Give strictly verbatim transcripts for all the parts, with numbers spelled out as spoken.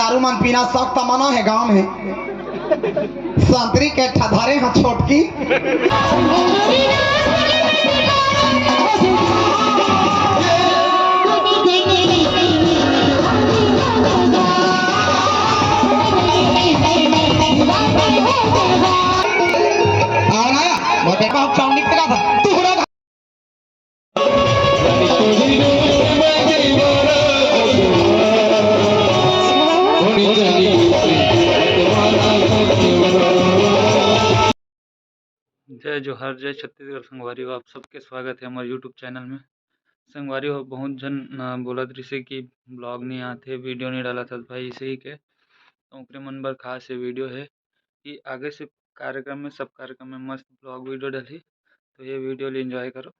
दारू मन पीना सख्त मना हे गांव में। संतरी के ठधारे ह छोटकी। जय जोहार, जय छत्तीसगढ़ संगवारी हो, आप सबके स्वागत है हमारे YouTube चैनल में। संगवारी हो, बहुत झन, अ, बोलत रिसे कि ब्लॉग नहीं आते, वीडियो नहीं डालत हस भाई, इसे ही के। तो ओकरे मन बर खास ये वीडियो है कि आगे से कार्यक्रम में, सब कार्यक्रम में मस्त ब्लॉग वीडियो डाली, तो ये वीडियो ले एंजॉय करो।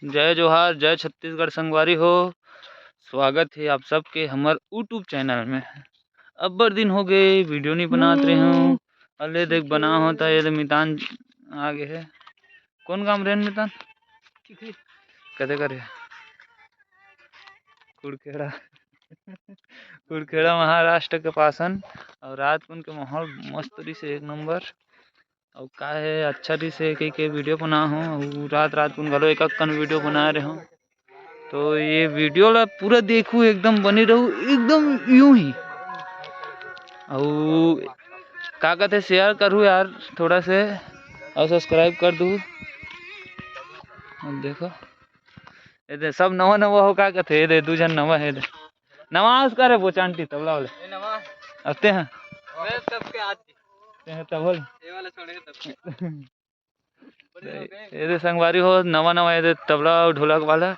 जय जोहार, जय छत्तीसगढ़ संगवारी हो, स्वागत है आप सबके हमर YouTube चैनल में। अब्बड़ दिन हो गए वीडियो नहीं बनात रहे हूँ। अले देख बना होता ये मितान आगे है। कौन गांव रेन मितान? कते करे? कुड़खेड़ा। कुड़खेड़ा महाराष्ट्र के पासन। और रात कुन के माहौल मस्त रही से एक नंबर। अउ का हे, अच्छा रिसे कहिके वीडियो बना हो। अउ रात रात कुन घलो एक अक्कन वीडियो बना रहे हो। तो ये वीडियो ला पूरा देखू, एकदम बने रहू, एकदम यूं ही। अउ का कहते, शेयर करू यार थोड़ा से, अउ सब्सक्राइब कर दू। अब देखो, ये दे सब नवा नवा हो, का कहते, ये दे दू झन नवा है, ये दे नवा उसका रे बोचांटी तबला वाले। अब ते हैं। ते हैं तबल। ये दे संगवारी हो, नवा नवा ये दे तबला अउ ढोलक वाला।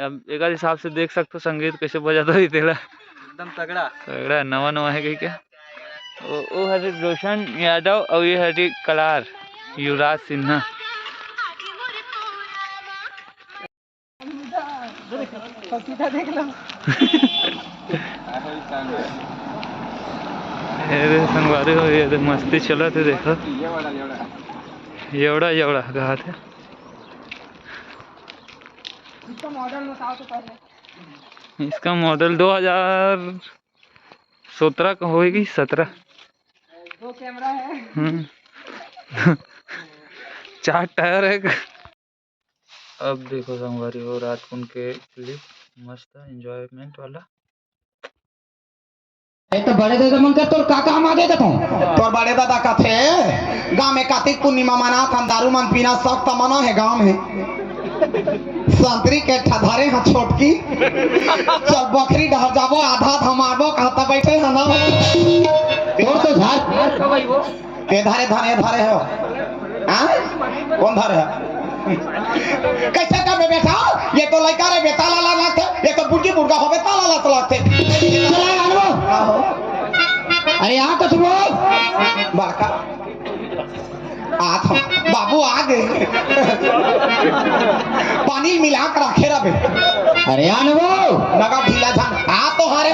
अब एकर हिसाब से देख सकथो संगीत कैसे बजात होही तेला। एकदम तगड़ा। तगड़ा नवा नवा है कहिके। ओ, ओ हरे रोशन यादव अउ ये हरे कलार युवराज सिन्हा। सीधा देख लो। ये दे संगवारी हो, ये दे मस्ती चलत हे, देखो। ये बड़ा, ये बड़ा। ये बड़ा, ये बड़ा कहा थे। इसका मॉडल बताओ तो पहले। इसका मॉडल दो हज़ार सत्रह का होएगी, सत्रह। दो कैमरा है। हम्म। चार टायर है। अब देखो संगवारी हो, रात कुन के क्लिप मस्त एंजॉयमेंट वाला। ए, तो बड़े दादा मन कर तोर का काम आगे कथों? तोर बड़े दादा कथे, गांव में कार्तिक पूर्णिमा मनाथन, दारू मन पीना सख्त मना हे गांव में। संतरी के ठधारे ह छोटकी, चल बखरी डहर जाबो, आधा आधा मारबो, कहता बैठे ह ना। तोर तो झार। ए धारे, धारे, धारे हो। हाँ? कौन धारे है? कैसे करबे बेटा? ये तो लइका रे बे, ताला ला लागथे, ये तो बुढ़ी बुढ़ा होबे, ताला ला तो लागथे। चला आनबो। आहो। अरे आ तो तुम। बड़का। आ तो बाबू आ गए। पानी मिला कर रखे रहे। अरे आनबो। नगा ढीला झन। आ तो हारे।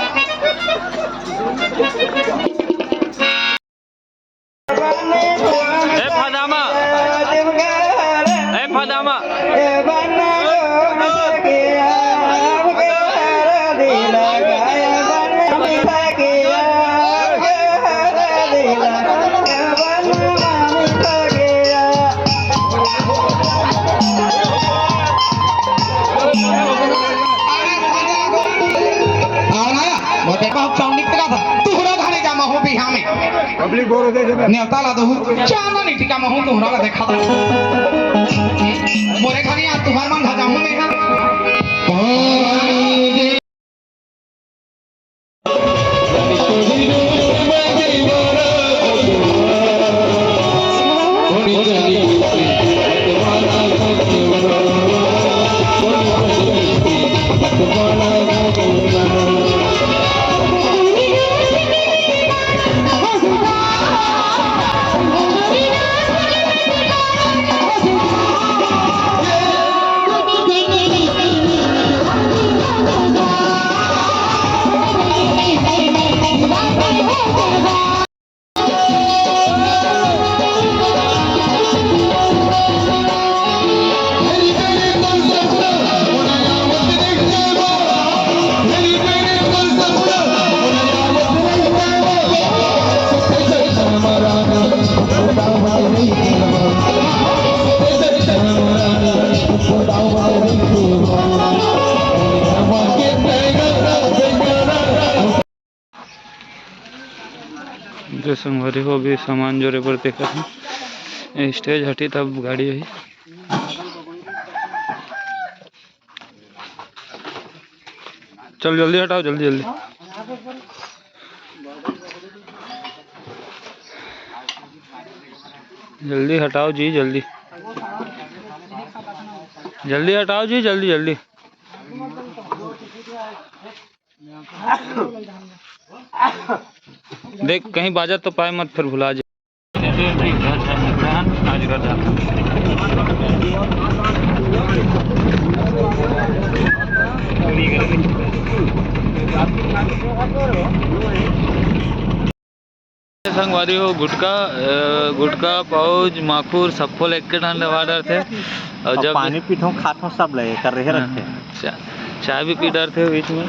ए फदामा, ए फदामा। आओ ना, मोर बेटा, हम चाउनी के लगा था। तुहरा घरे जा, महू बिहा में। पब्लिक बोल रहे थे। नेवता ला दहू। चांदनी टीका महू तुहरा ला देखा था। मोरे घरे आज तुहर मन भजाहू में है। जो संगवारी हो, अभी सामान जोरे बर देखत हे। ये stage हटी तब गाड़ी आही। चल जल्दी हटाओ, जल्दी जल्दी। जल्दी हटाओ जी, जल्दी। जल्दी हटाओ जी, जल्दी, जल्दी। देख, कहीं बाजत तो पाए मत, फिर भुला जाए। संगवारी हो, गुटखा, अ, गुटखा, पाउच, माखुर, सब फल एके ठन डबा डरथे। अउ अउ जब पानी पीथों, खाथों, सब ले कर रहे हाँ, रखे। हाँ, चा-, चाय भी पी डरथे बीच में।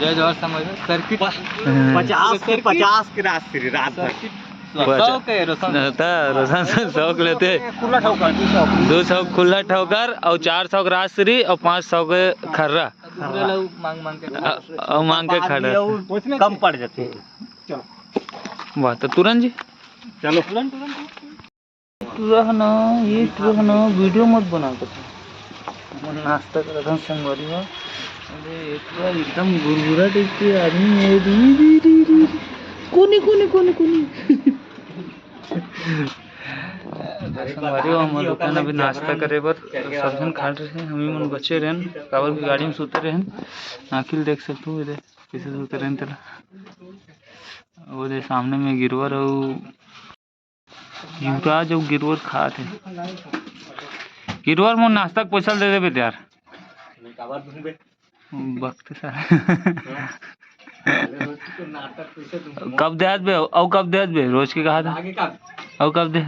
जय जोहार संगवारी हो, सर्किट हाँ। पचास के, पचास के रात श्री रात भर। सर्किट पचा-, सौ के रोशन। त रोशन से सौ के लेथे। खुला ठोकर, दू सौ। दू सौ खुला ठोकर अउ चार सौ के राजश्री अउ पाँच सौ के खर्रा। पूरा ला मांग मांग के अ-, अउ मांग के बाद खड़ा। में वो कम पड़ जाते हैं। वाह, तो तुरंत जी। चलो। टूरा ह ना, ये टूरा ह ना, वीडियो मत बना के। हमन नाश्ता करत हन संगवारी हो। अरे, ये टूरा एकदम गुरगुरा टाइप के आदमी है। री, री, री, री, री। कोनी, कोनी, कोनी, कोनी। संगवारी हो, हमर दुकान अभी नाश्ता करे बर सब झन खा रहे हैं, हमी मन बचे रहन, काबर की गाड़ी में सुते रहन। आँखी ल देख सकथो, ये दे, कैसे सुते रहन तेला। वो दे सामने में गिरवर अउ युवराज अउ गिरवर खात हे। गिरवर, मोर नाश्ता के पैसा ल दे देबे त यार। बकते साला। कब देहत बे? अउ कब देहत बे? रोज के कहा था। अउ कब दे?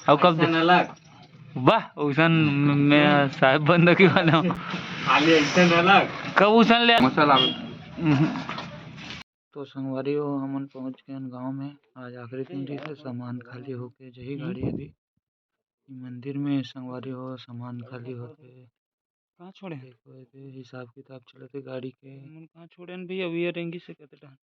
अउ कब दे? वाह, उसन मैं साहेब बंदगी वाला हूँ। कब उसन ले? मसाला। तो संगवारी हो, हमन पहुंच गए हन गांव में। आज आखिरी दिन रहिस, सामान खाली होके जही गाड़ी अभी। मंदिर में संगवारी हो, सामान खाली होके। कहाँ छोड़े? देखो, एदे हिसाब किताब चलत हे गाड़ी के। हमन कहाँ छोड़े हन भैया? अभी ये रेंगी से कहते डहन।